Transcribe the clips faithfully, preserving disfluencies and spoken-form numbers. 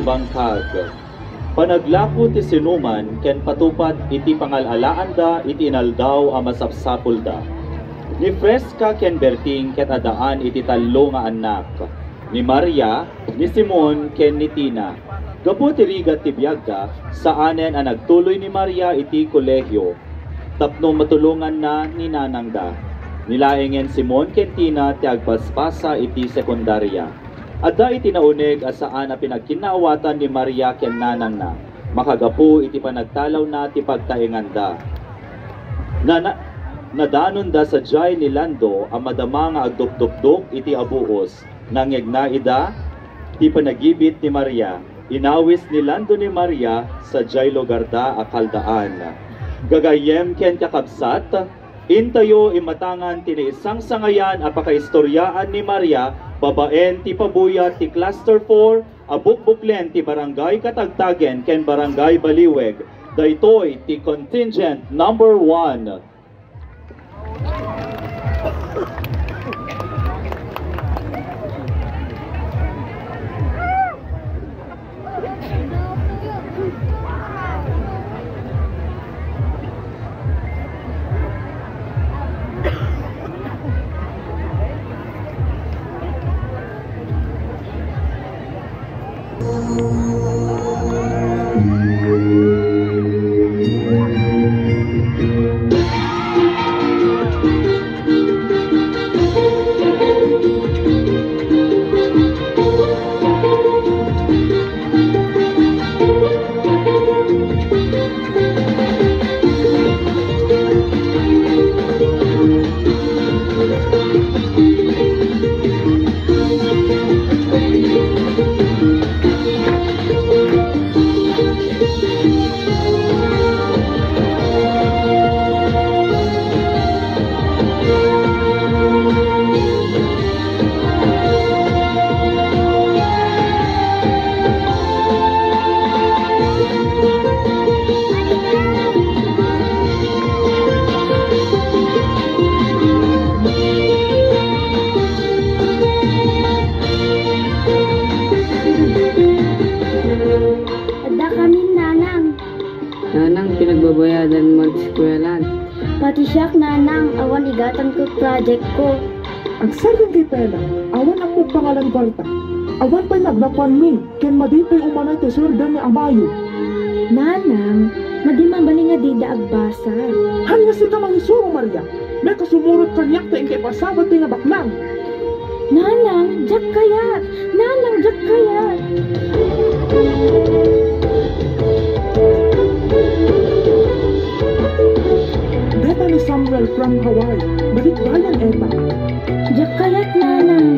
bangkag. Panaglako ti sinuman ken patupad iti pangal-alaanda iti inaldaw a masapsapulda. Ni Fresca ken Berting ket addaan iti tallo nga annak, ni Maria, ni Simon, ken ni Tina. Gapu ti rigat ti biagda, saanen a nagtuloy ni Maria iti kolehio tapno matulonganna ni nanangda. Ni laengen Simon ken Tina ti agpaspasa iti sekundaria. Adda iti nauneg a saan a pinagkinnaawatan ni Maria ken nanangna, makagapu iti panagtalawna ti pagtaenganda. Nana-, nadanonda sadiay ni Lando a madama nga agdukdukdok iti abuos. Nangngegna ida ti panagibit ni Maria. Inawis ni Lando ni Maria sadiay lugarda a kaldaan. Gagayyem ken kakabsat, intayo imatangan ti naisangsangayan a pakaistoriaan ni Maria babaen ti pabuyat ti Cluster four a bukbuklen ti Barangay Katagtagen ken Barangay Baliweg. Daytoy ti contingent number one. Adda kami, Nanang. Nanang, pinagbabayadan mo ti eskuelan. Pati siak, Nanang, awan igatanko project ko. Agsardengkay pay la, awan ammok pangalan kuarta. Awan pay nagnakuanmi, ken madi pay umanay ti sueldo ni amayo. Nanang, madi mabalin nga dida agbasa. Ania sika mangisuro, Maria? Makasumurot kaniak ta inkay pasawat ti nga baklang. Nanang, diak kayat! Nanang, diak kayat! Deta ni Samuel from Hawaii. Balikbayan, eta. Diak kayat, Nanang.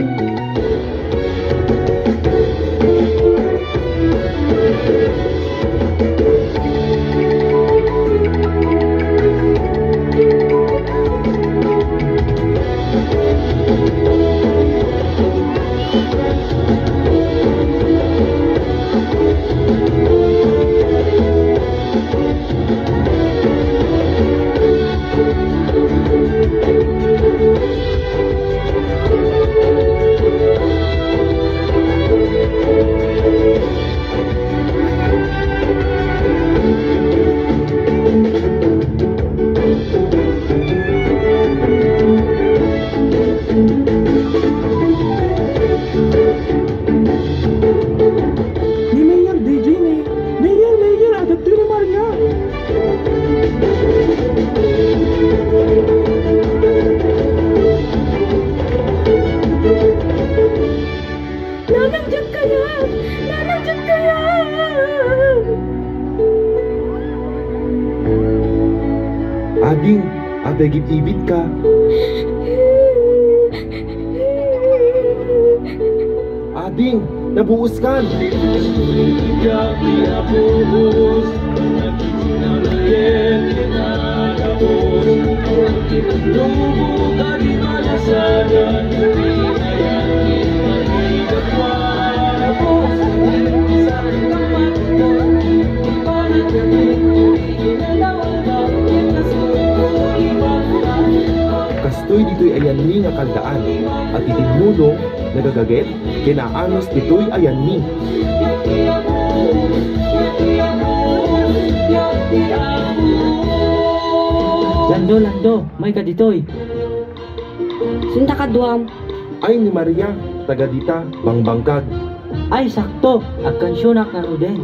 Ni Mayor D J ni, Mayor, Mayor, adda ni Maria. Nanang, diak kayat! Nanang, diak kayat! Ading, apay gib-ibit ka? Ading, nabuoskan! Kastoy ditoy ayanmi nga kaldaan, a ti timmulong, nagagaget, ken aanos ditoy ayanmi. Lando, mayka ditoy. Sinta kaduam? Ay, ni Maria, taga dita, Bangbangkag. Ay, sakto, agkansionak ngaruden.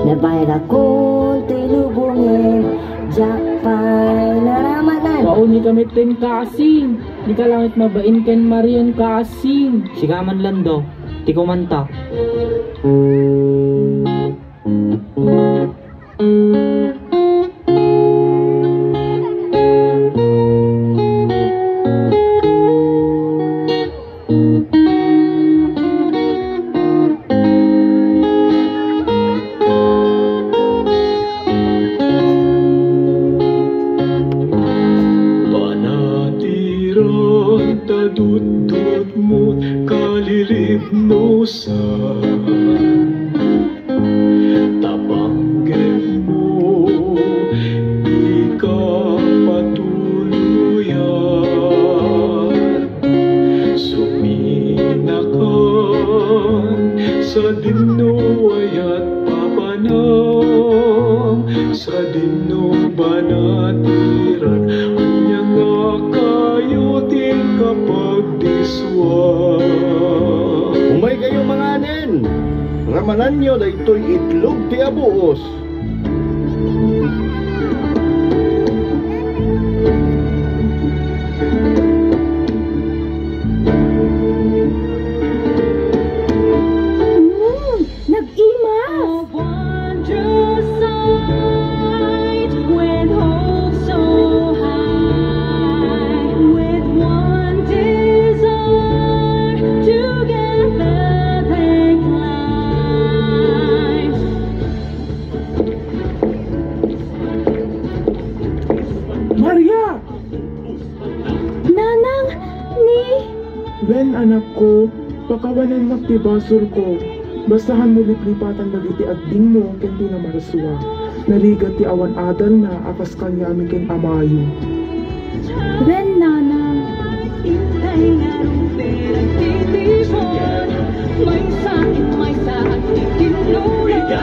Nabayrakon ti lubongen, diak pay naramanan. Waoni kami ten kasing, di ka langit mabain ken Marian kasing. Sika man, Lando, ti kumanta. Panatiran ta dutdutmo kalilibnosan. Tapanggetmo ti kapatuloyan. Suminakan sadinno ayat papanam, sadinno banatiran. Ania nga kayo ti kapagdisua? Umaykayo manganen. Ramananyo daytoy itlog ti abuos. Mm, nag-imas! A wondrous sight, with hope so high, with one desire, together they climb. Maria! Nanang, ni? Wen, anakko, pakawanennak ti basolko. Bastaanmo liplipatan dagiti agdingmo ken ti namarsua. Narigat ti awan adalna a kas kaniami ken amayo. Wen, nanang. Intay ngarud ti nagtitipon, maysa ken maysa agtitinulog. Let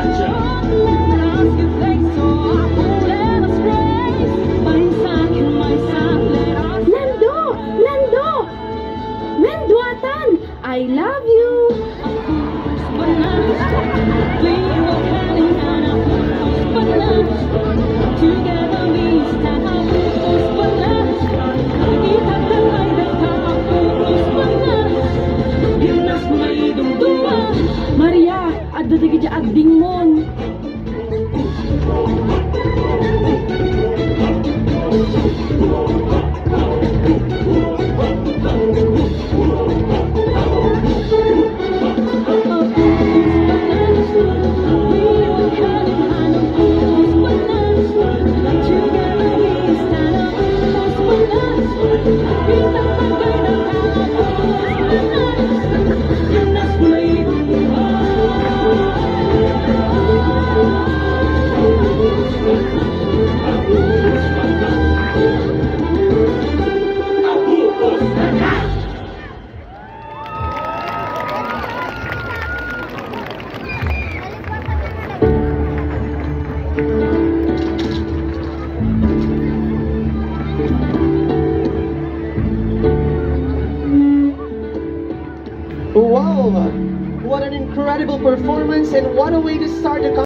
us give thanks to our Lord and His praise. Maysa ken maysa, let us Lando! Lando! Wen duatan! I love you! Maria, adda dagiti agdingmon. Wow! What an incredible performance, and what a way to start the